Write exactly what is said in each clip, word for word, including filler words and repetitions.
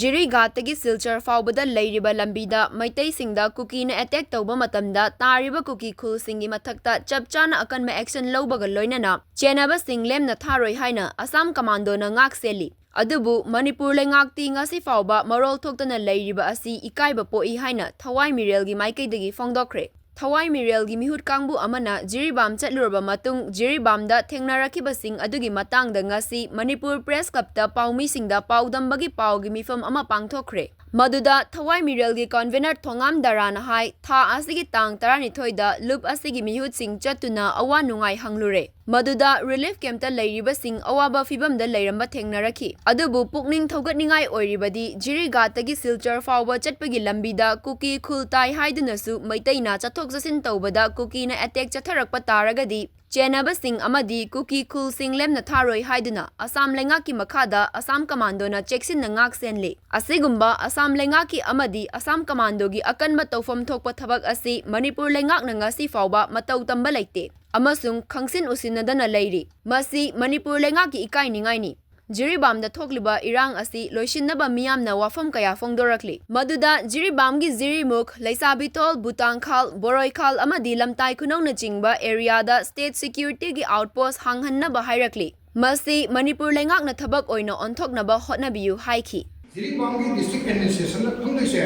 ꯖꯤꯔꯤꯒꯥꯠꯇꯒꯤ ꯁꯤꯜꯆꯔ ꯐꯥꯎꯕꯗ ꯂꯩꯔꯤꯕ ꯂꯝꯕꯤꯗ ꯃꯩꯇꯩꯁꯤꯡꯗ ꯀꯨꯀꯤꯅ ꯑꯦꯇꯦꯛ ꯇꯧꯕ ꯃꯇꯝꯗ ꯇꯥꯔꯤꯕ ꯀꯨꯀꯤ ꯈꯨꯜꯁꯤꯡꯒꯤ ꯃꯊꯛꯇ ꯆꯞ ꯆꯥꯅ ꯑꯀꯟꯕ ꯑꯦꯛꯁꯟ ꯂꯧꯕꯒ ꯂꯣꯏꯅꯅ ꯆꯦꯟꯅꯕꯁꯤꯡ ꯂꯦꯝꯅ ꯊꯥꯔꯣꯏ ꯍꯥꯏꯅ ꯑꯁꯥꯝ ꯀꯃꯥꯟꯗꯣꯅ ꯉꯥꯛ ꯁꯦꯜꯂꯤ꯫ ꯑꯗꯨꯕꯨ ꯃꯅꯤꯄꯨꯔ ꯂꯩꯉꯥꯛꯇꯤ ꯉꯁꯤ ꯐꯥꯎꯕ ꯃꯔꯣꯜ ꯊꯣꯛꯇꯅ ꯂꯩꯔꯤꯕ ꯑꯁꯤ ꯏꯀꯥꯏꯕ ꯄꯣꯛꯏ ꯍꯥꯏꯅ ꯊꯋꯥꯏ ꯃꯤꯔꯦꯜꯒꯤ ꯃꯥꯏꯀꯩꯗꯒꯤ ꯐꯣꯡꯗꯣꯛꯈ꯭ꯔꯦ꯫ ꯊꯋꯥꯏ ꯃꯤꯔꯦꯜꯒꯤ ꯃꯤꯍꯨꯠ ꯀꯥꯡꯕꯨ ꯑꯃꯅ ꯖꯤꯔꯤꯕꯥꯝ ꯆꯠꯂꯨꯔꯕ ꯃꯇꯨꯡ ꯖꯤꯔꯤꯕꯥꯝꯗ ꯊꯦꯡꯅꯔꯛꯈꯤꯕꯁꯤꯡ ꯑꯗꯨꯒꯤ ꯃꯇꯥꯡꯗ ꯉꯁꯤ ꯃꯅꯤꯄꯨꯔ ꯄ꯭ꯔꯦꯁ ꯀ꯭ꯂꯕꯇ ꯄꯥꯎꯃꯤꯁꯤꯡꯗ ꯄꯥꯎꯗꯝꯕꯒꯤ ꯄꯥꯎꯒꯤ ꯃꯤꯐꯝ ꯑꯃ ꯄꯥꯡꯊꯣꯛꯈ꯭ꯔꯦ꯫ ꯃꯗꯨꯗ ꯊꯋꯥꯏ ꯃꯤꯔꯦꯜꯒꯤ ꯀꯟꯚꯦꯅꯔ ꯊꯣꯉꯥꯝ ꯗꯔꯥꯅ ꯍꯥꯏ, ꯊꯥ ꯑꯁꯤꯒꯤ ꯇꯥꯡ ꯇꯔꯥꯅꯤꯊꯣꯏꯗ ꯂꯨꯞ ꯑꯁꯤꯒꯤ ꯃꯤꯍꯨꯠꯁꯤꯡ ꯆꯠꯇꯨꯅ ꯑꯋꯥ ꯅꯨꯡꯉꯥꯏ ꯍꯪꯂꯨꯔꯦ꯫ ꯃꯗꯨꯗ ꯔꯤꯂꯤꯐ ꯀꯦꯝꯞꯇ ꯂꯩꯔꯤꯕꯁꯤꯡ ꯑꯋꯥꯕ ꯐꯤꯚꯝꯗ ꯂꯩꯔꯝꯕ ꯊꯦꯡꯅꯔꯛꯈꯤ꯫ ꯑꯗꯨꯕꯨ ꯄꯨꯛꯅꯤꯡ ꯊꯧꯒꯠꯅꯤꯡꯉꯥꯏ ꯑꯣꯏꯔꯤꯕꯗꯤ ꯖꯤꯔꯤꯒꯥꯠꯇꯒꯤ ꯁꯤꯜꯆꯔ ꯐꯥꯎꯕ ꯆꯠꯄꯒꯤ ꯂꯝꯕꯤꯗ ꯀꯨꯀꯤ ꯈꯨꯜ ꯇꯥꯏ ꯍꯥꯏꯗꯨꯅꯁꯨ ꯃꯩꯇꯩꯅ ꯆꯠꯊꯣꯛ ꯆꯠꯁꯤꯟ ꯇꯧꯕꯗ ꯀꯨꯀꯤꯅ ꯑꯦꯇꯦꯛ ꯆꯠꯊꯔꯛꯄ ꯇꯥꯔꯒꯗꯤ ꯆꯦꯟꯅꯕꯁꯤꯡ ꯑꯃꯗꯤ ꯀꯨꯀꯤ ꯈꯨꯜꯁꯤꯡ ꯂꯦꯝꯅ ꯊꯥꯔꯣꯏ ꯍꯥꯏꯗꯨꯅ ꯑꯁꯥꯝ ꯂꯩꯉꯥꯛꯀꯤ ꯃꯈꯥꯗ ꯑꯁꯥꯝ ꯀꯃꯥꯟꯗꯣꯅ ꯆꯦꯛꯁꯤꯟꯅ ꯉꯥꯛ ꯁꯦꯟꯂꯤ꯫ ꯑꯁꯤꯒꯨꯝꯕ ꯑꯁꯥꯝ ꯂꯩꯉꯥꯛꯀꯤ ꯑꯃꯗꯤ ꯑꯁꯥꯝ ꯀꯃꯥꯟꯗꯣꯒꯤ ꯑꯀꯟꯕ ꯇꯧꯐꯝ ꯊꯣꯛꯄ ꯊꯕꯛ ꯑꯁꯤ ꯃꯅꯤꯄꯨꯔ ꯂꯩꯉꯥꯛꯅ ꯉꯁꯤ ꯐꯥꯎꯕ ꯃꯇꯧ ꯇꯝꯕ ꯂꯩꯇꯦ ꯑꯃꯁꯨꯡ ꯈꯪꯁꯤꯟ ꯎꯁꯤꯟꯅꯗꯅ ꯂꯩꯔꯤ꯫ ꯃꯁꯤ ꯃꯅꯤꯄꯨꯔ ꯂꯩꯉꯥꯛꯀꯤ ꯏꯀꯥꯏꯅꯤꯡꯉꯥꯏꯅꯤ꯫ ꯖꯤꯔꯤꯕꯥꯝꯗ ꯊꯣꯛꯂꯤꯕ ꯏꯔꯥꯡ ꯑꯁꯤ ꯂꯣꯏꯁꯤꯟꯅꯕ ꯃꯤꯌꯥꯝꯅ ꯋꯥꯐꯝ ꯀꯌꯥ ꯐꯣꯡꯗꯣꯔꯛꯂꯤ꯫ ꯃꯗꯨꯗ ꯖꯤꯔꯤꯕꯥꯝꯒꯤ ꯖꯤꯔꯤꯃꯨꯈ, ꯂꯩꯁꯥꯕꯤꯇꯣꯜ, ꯕꯨꯇꯥꯡꯈꯥꯜ, ꯕꯣꯔꯣꯏꯈꯥꯜ ꯑꯃꯗꯤ ꯂꯝꯇꯥꯏ ꯈꯨꯅꯧꯅꯆꯤꯡꯕ ꯑꯦꯔꯤꯌꯥꯗ ꯁ꯭ꯇꯦꯠ ꯁꯦꯀ꯭ꯌꯨꯔꯤꯇꯤꯒꯤ ꯑꯥꯎꯠꯄꯣꯁ꯭ꯠ ꯍꯥꯡꯍꯟꯅꯕ ꯍꯥꯏꯔꯛꯂꯤ꯫ ꯃꯁꯤ ꯃꯅꯤꯄꯨꯔ ꯂꯩꯉꯥꯛꯅ ꯊꯕꯛ ꯑꯣꯏꯅ ꯑꯣꯟꯊꯣꯛꯅꯕ ꯍꯣꯠꯅꯕꯤꯌꯨ ꯍꯥꯏꯈꯤ꯫ ꯖꯤꯔꯤꯕꯥꯝꯒꯤ ꯗꯤꯁꯇ꯭ꯔꯤꯛ ꯑꯦꯗꯃꯤꯅꯤꯁꯇ꯭ꯔꯦꯁꯟꯅ ꯈꯪꯗꯣꯏꯁꯦ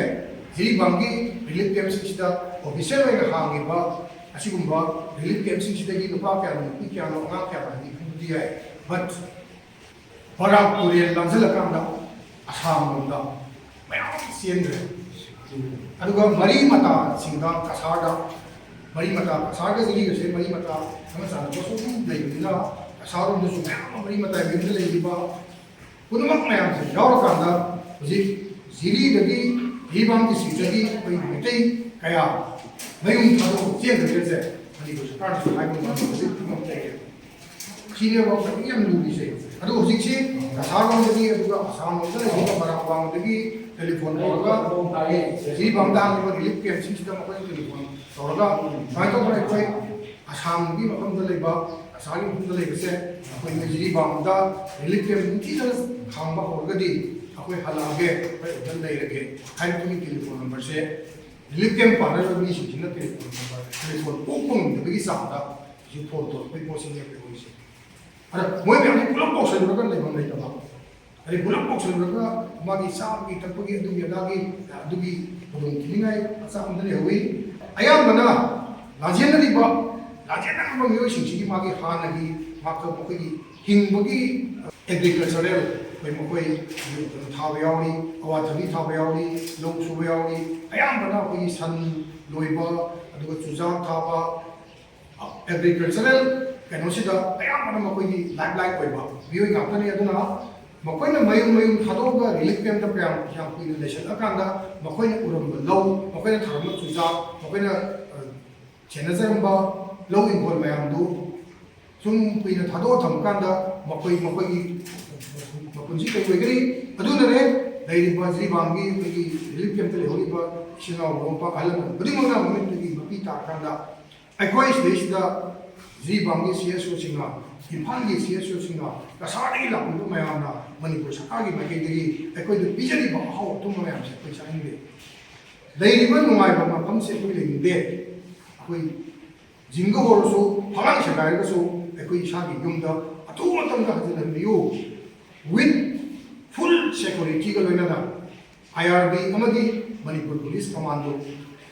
ꯖꯤꯔꯤꯕꯥꯝꯒꯤ ꯔꯤꯂꯤꯐ ꯀꯦꯝꯞꯁꯤꯡꯁꯤꯗ ꯑꯣꯐꯤꯁꯤꯌꯦꯜ ꯑꯣꯏꯅ ꯍꯥꯡꯉꯤꯕ ꯑꯁꯤꯒꯨꯝꯕ ꯔꯤꯂꯤꯐ ꯀꯦꯝꯞꯁꯤꯡꯁꯤꯗꯒꯤ ꯅꯨꯄꯥ ꯀꯌꯥꯅꯣ, ꯅꯨꯄꯤ ꯀꯌꯥꯅꯣ, ꯑꯉꯥꯡ ꯀꯌꯥꯅꯣ ꯍꯥꯏꯗꯤ ꯈꯪꯕꯗꯤ ꯌꯥꯏ, ꯕꯠ ꯕꯔꯥꯛ ꯇꯨꯔꯦꯜ ꯂꯥꯟꯁꯤꯜꯂꯀꯥꯟꯗ ꯑꯁꯥꯝꯂꯣꯝꯗ ꯃꯌꯥꯝ ꯆꯦꯟꯈ꯭ꯔꯦ꯫ ꯑꯗꯨꯒ ꯃꯔꯤ ꯃꯇꯥꯁꯤꯡꯗ, ꯀꯁꯥꯔꯗ ꯃꯔꯤ ꯃꯇꯥ, ꯀꯁꯥꯔꯒ ꯖꯤꯔꯤꯒꯁꯦ ꯃꯔꯤ ꯃꯇꯥ ꯑꯃ ꯆꯥꯟꯅꯕ ꯁꯨꯝ ꯂꯩꯕꯅꯤꯅ ꯀꯁꯥꯔꯔꯣꯝꯗꯁꯨ ꯃꯌꯥꯝ ꯑꯃ ꯃꯔꯤ ꯃꯇꯥ ꯃꯌꯨꯝꯗ ꯂꯩꯔꯤꯕ ꯄꯨꯝꯅꯃꯛ ꯃꯌꯥꯝꯁꯦ ꯌꯥꯎꯔꯀꯥꯟꯗ ꯍꯧꯖꯤꯛ ꯖꯤꯔꯤꯗꯒꯤ, ꯖꯤꯔꯤꯕꯥꯝ ꯗꯤꯁꯇ꯭ꯔꯤꯛꯇꯒꯤ ꯑꯩꯈꯣꯏ ꯃꯩꯇꯩ ꯀꯌꯥ ꯃꯌꯨꯝ ꯊꯥꯗꯣꯛꯑꯒ ꯆꯦꯟꯈ꯭ꯔꯦꯁꯦ ꯃꯅꯤꯄꯨꯔ ꯁꯔꯀꯥꯔꯅꯁꯨ ꯍꯥꯏꯕ ꯉꯝꯗꯕ ꯍꯧꯖꯤꯛ ꯐꯤꯕꯝ ꯂꯩꯔꯦ꯫ ꯁꯤꯅꯦꯕ ꯈ꯭ꯋꯥꯏꯗꯒꯤ ꯌꯥꯝ ꯂꯨꯔꯤꯁꯦ꯫ ꯑꯗꯣ ꯍꯧꯖꯤꯛꯁꯤ ꯀꯁꯥꯔꯂꯣꯝꯗꯒꯤ, ꯑꯗꯨꯒ ꯑꯁꯥꯝꯂꯣꯝꯗ ꯂꯩꯔꯤꯕ ꯃꯔꯥꯡ ꯋꯥꯡꯃꯗꯒꯤ ꯇꯦꯂꯤꯐꯣꯟ ꯇꯧꯔꯒ ꯖꯤꯔꯤꯕꯥꯝꯗ ꯍꯥꯡꯉꯤꯕ ꯔꯤꯂꯤꯐ ꯀꯦꯝꯞꯁꯤꯡꯁꯤꯗ ꯃꯈꯣꯏꯅ ꯇꯦꯂꯤꯐꯣꯟ ꯇꯧꯔꯒ ꯁꯨꯃꯥꯏꯅ ꯇꯧꯗꯅ ꯑꯩꯈꯣꯏ ꯑꯁꯥꯝꯒꯤ ꯃꯐꯝꯗ ꯂꯩꯕ, ꯀꯁꯥꯔꯒꯤ ꯃꯐꯝꯗ ꯂꯩꯕꯁꯦ ꯑꯩꯈꯣꯏ ꯖꯤꯔꯤꯕꯥꯝꯗ ꯔꯤꯂꯤꯐ ꯀꯦꯝꯞ ꯅꯤꯡꯊꯤꯖꯅ ꯍꯥꯡꯕ ꯍꯧꯔꯒꯗꯤ ꯑꯩꯈꯣꯏ ꯍꯜꯂꯛꯑꯒꯦ, ꯑꯩꯈꯣꯏ ꯑꯗꯨꯝ ꯂꯩꯔꯒꯦ ꯍꯥꯏꯕꯒꯤ ꯇꯦꯂꯤꯐꯣꯟ ꯅꯝꯕꯔꯁꯦ ꯔꯤꯂꯤꯐ ꯀꯦꯝꯞ ꯄꯥꯔꯠꯅꯔ ꯃꯤꯁꯤꯡꯁꯤꯅ ꯇꯦꯂꯤꯐꯣꯟ ꯅꯝꯕꯔ, ꯇꯦꯂꯤꯐꯣꯟ ꯄꯣꯛꯄ ꯉꯝꯗꯕꯒꯤ ꯆꯥꯡꯗ ꯍꯧꯖꯤꯛ ꯐꯣꯟ ꯇꯧꯔꯛꯄꯒꯤ ꯄꯣꯠꯁꯤ ꯂꯦꯞꯄꯦ ꯑꯩꯈꯣꯏꯁꯦ꯫ ꯑꯗ ꯃꯣꯏ ꯃꯌꯥꯝꯁꯤ ꯄꯨꯂꯞ ꯀꯧꯁꯜꯂꯨꯔꯒ ꯂꯩꯐꯝ ꯂꯩꯇꯕ, ꯑꯗꯩ ꯄꯨꯂꯞ ꯀꯧꯁꯜꯂꯨꯔꯒ ꯃꯥꯒꯤ ꯆꯥꯕꯒꯤ ꯊꯛꯄꯒꯤ ꯑꯗꯨꯒꯤ ꯑꯗꯥꯒꯤ ꯑꯗꯨꯒꯤ ꯈꯨꯗꯣꯡ ꯊꯤꯅꯤꯡꯉꯥꯏ ꯃꯆꯥꯛ ꯑꯃꯗ ꯂꯩꯍꯧꯋꯤ꯫ ꯑꯌꯥꯝꯕꯅ ꯂꯥꯟꯖꯦꯟꯅꯔꯤꯕ, ꯂꯥꯟꯖꯦꯟꯅꯔꯤꯕ ꯃꯤꯑꯣꯏꯁꯤꯡꯁꯤꯒꯤ ꯃꯥꯒꯤ ꯍꯥꯟꯅꯒꯤ ꯃꯥꯒꯤ ꯃꯈꯣꯏꯒꯤ ꯍꯤꯡꯕꯒꯤ ꯑꯦꯒ꯭ꯔꯤꯀꯜꯆꯔꯦꯜ, ꯑꯩꯈꯣꯏ ꯃꯈꯣꯏ ꯊꯥꯕ ꯌꯥꯎꯔꯤ, ꯑꯋꯥꯊꯕꯤ ꯊꯥꯕ ꯌꯥꯎꯔꯤ, ꯂꯧ ꯁꯨꯕ ꯌꯥꯎꯔꯤ, ꯑꯌꯥꯝꯕꯅ ꯑꯩꯈꯣꯏꯒꯤ ꯁꯟ ꯂꯣꯏꯕ, ꯑꯗꯨꯒ ꯆꯨꯖꯥꯛ ꯊꯥꯕ, ꯑꯦꯒ꯭ꯔꯤꯀꯜꯆꯔꯦꯜ ꯀꯩꯅꯣꯁꯤꯗ ꯑꯌꯥꯝꯕꯅ ꯃꯈꯣꯏꯒꯤ ꯂꯥꯏꯐ ꯂꯥꯏꯟ ꯑꯣꯏꯕ ꯃꯤꯑꯣꯏ ꯉꯥꯛꯇꯅꯤ꯫ ꯑꯗꯨꯅ ꯃꯈꯣꯏꯅ ꯃꯌꯨꯝ ꯃꯌꯨꯝ ꯊꯥꯗꯣꯛꯑꯒ ꯔꯤꯂꯤꯐ ꯀꯦꯝꯞꯇ ꯀꯌꯥꯝ ꯌꯥꯝ ꯀꯨꯏꯅ ꯂꯩꯁꯜꯂꯀꯥꯟꯗ ꯃꯈꯣꯏꯅ ꯎꯔꯝꯕ ꯂꯧ, ꯃꯈꯣꯏꯅ ꯊꯥꯔꯝꯕ ꯆꯨꯖꯥꯛ, ꯃꯈꯣꯏꯅ, ꯑ, ꯁꯦꯟꯅꯖꯔꯝꯕ ꯂꯧ ꯏꯪꯈꯣꯜ ꯃꯌꯥꯝꯗꯨ ꯁꯨꯝ ꯀꯨꯏꯅ ꯊꯥꯗꯣꯛꯑ ꯊꯝꯃꯀꯥꯟꯗ ꯃꯈꯣꯏ, ꯃꯈꯣꯏꯒꯤ ꯃꯄꯨꯟꯁꯤ ꯀꯔꯤ ꯑꯣꯏꯒꯅꯤ? ꯑꯗꯨꯅꯅꯦ ꯂꯩꯔꯤꯕ ꯖꯤꯔꯤꯕꯥꯝꯒꯤ ꯑꯩꯈꯣꯏꯒꯤ ꯔꯤꯂꯤꯐ ꯀꯦꯝꯞꯇ ꯂꯩꯍꯧꯔꯤꯕ ꯏꯆꯤꯜ ꯏꯅꯥꯎ ꯃꯔꯨꯞ ꯃꯄꯥꯡ ꯑꯍꯜ ꯂꯃꯟ ꯈꯨꯗꯤꯡꯃꯛꯅ ꯃꯃꯤꯠꯇꯒꯤ ꯃꯄꯤ ꯇꯥꯔꯀꯥꯟꯗ ꯑꯩꯈꯣꯏ ꯁꯤꯗꯩꯁꯤꯗ ꯖꯤꯔꯤꯕꯥꯝꯒꯤ ꯁꯤ ꯑꯦꯁ ꯑꯣꯁꯤꯡꯅ, ꯏꯝꯐꯥꯜꯒꯤ ꯁꯤ ꯑꯦꯁ ꯑꯣꯁꯤꯡꯅ, ꯀꯁꯥꯔꯗꯒꯤ ꯂꯥꯛꯄꯤꯕ ꯃꯌꯥꯝꯅ ꯃꯅꯤꯄꯨꯔ ꯁꯔꯀꯥꯔꯒꯤ ꯃꯥꯏꯀꯩꯗꯒꯤ ꯑꯩꯈꯣꯏꯗ ꯄꯤꯖꯔꯤꯕ ꯑꯍꯥꯎ ꯑꯊꯨꯝꯕ ꯃꯌꯥꯝꯁꯦ ꯑꯩꯈꯣꯏ ꯆꯥꯅꯤꯡꯗꯦ꯫ ꯂꯩꯔꯤꯕ ꯅꯨꯡꯉꯥꯏꯕ ꯃꯐꯝꯁꯦ ꯑꯩꯈꯣꯏ ꯂꯩꯅꯤꯡꯗꯦ꯫ ꯑꯩꯈꯣꯏ ꯖꯤꯡꯒ ꯍꯧꯔꯁꯨ, ꯐꯛꯂꯥꯡ ꯁꯦꯒꯥꯏꯔꯒꯁꯨ ꯑꯩꯈꯣꯏ ꯏꯁꯥꯒꯤ ꯌꯨꯝꯗ ꯑꯊꯨꯕ ꯃꯇꯝꯗ ꯍꯟꯖꯤꯜꯍꯟꯕꯤꯌꯨ꯫ With full security ꯒ ꯂꯣꯏꯅꯅ ꯑꯥꯏ ꯑꯥꯔ ꯕꯤ ꯑꯃꯗꯤ ꯃꯅꯤꯄꯨꯔ ꯄꯨꯂꯤꯁ ꯀꯃꯥꯟꯗꯣ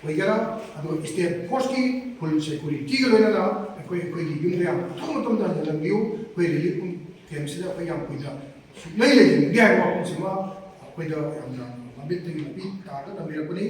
ꯑꯣꯏꯒꯦꯔꯥ, ꯑꯗꯨꯒ ꯁ꯭ꯇꯦꯠ ꯐꯣꯔꯁꯀꯤ full security ꯒ ꯂꯣꯏꯅꯅ ꯑꯩꯈꯣꯏ, ꯑꯩꯈꯣꯏꯒꯤ ꯌꯨꯝꯗ ꯌꯥꯝ ꯑꯊꯨꯕ ꯃꯇꯝꯗ ꯍꯟꯖꯤꯜꯍꯟꯕꯤꯌꯨ꯫ ꯑꯩꯈꯣꯏ ꯔꯤꯂꯤꯐ ꯀꯦꯝꯞꯁꯤꯗ ꯑꯩꯈꯣꯏ ꯌꯥꯝ ꯀꯨꯏꯅ ꯁꯨꯛꯂꯩ ꯂꯩꯖꯅꯤꯡꯗꯦ ꯍꯥꯏꯕ ꯋꯥꯐꯝꯁꯤꯃ ꯑꯩꯈꯣꯏꯗ ꯌꯥꯝꯅ ꯃꯃꯤꯠꯇꯒꯤ ꯃꯄꯤ ꯇꯥꯔꯒ ꯊꯝꯕꯤꯔꯛꯄꯅꯤ꯫